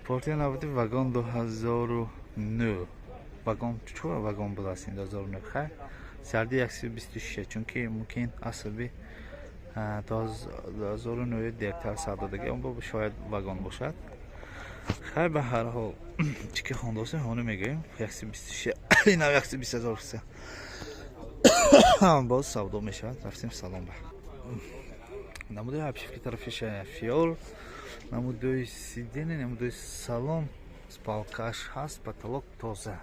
Партия наводи вагон 2009. Вагон чор вагон будааст ин 2009. Хай, сарди 126, чунки мумкин асаби 2009 дертар сар додагӣ он бо шояд вагон бошад. Хай, ба ҳар ҳол, чӣ ки хондосем, ҳону мегӯем. 126, инав 120 ҳазор боз савдо мешавад. Рафтем салон ба намудои обшивки тарафи шофёр, намудои сиденье, намудои салон, спалкаш ҳаст, потолок тоза,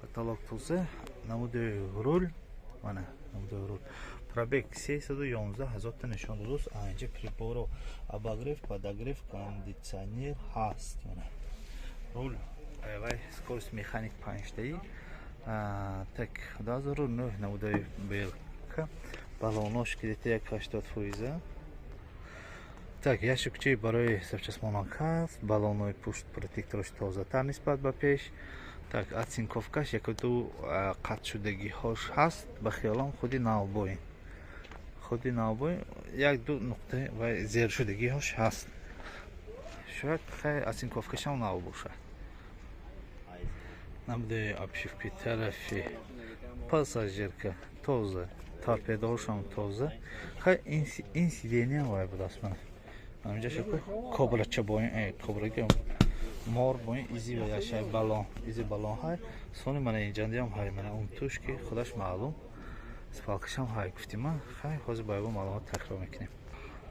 потолок тоза, намудои руль, мана намудои руль. Пробег 311 ҳазорта нишон додааст. Инҷа приборо, обогрев, подогрев, кондитсионер ҳаст. Мана руль, вай скорость, механик панҷтаи. Так, 2009, намудои белка, балонош где-то як 80%. Так, ящикчаи барои запчастмонак ҳаст, балонои пушт, протекторош тозатар нисбат ба пеш. Так, оцинковкаш яку ду қатшудагиҳош ҳаст. Ба хиёлам, худи навбоин, худи навбоин, як ду нуқта ва зершудагиҳош ҳаст. Шояд, хай, оцинковкашам нав бошад. Намудаи обшивки тарафи пассажирка тоза, торпедоошам тоза. Хай, ин сиденья вай будааст, ман ҳаминҷа шуку кобрача боин, кобраги мор боин, изи ва яшай балон, изи балон. Ҳай, сони мана инҷандиам ҳай, мана он туш ки худаш маълум, спалкашам ҳай гуфтима. Хай, ҳозир ба ябо маълумот такрор мекунем.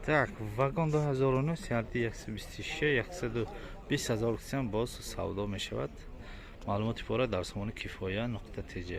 Так, вагон 2009, CRD 126, 120 ҳазор кисиам боз савдо мешавад. Маълумоти пурра дар сомони кифоя.тж.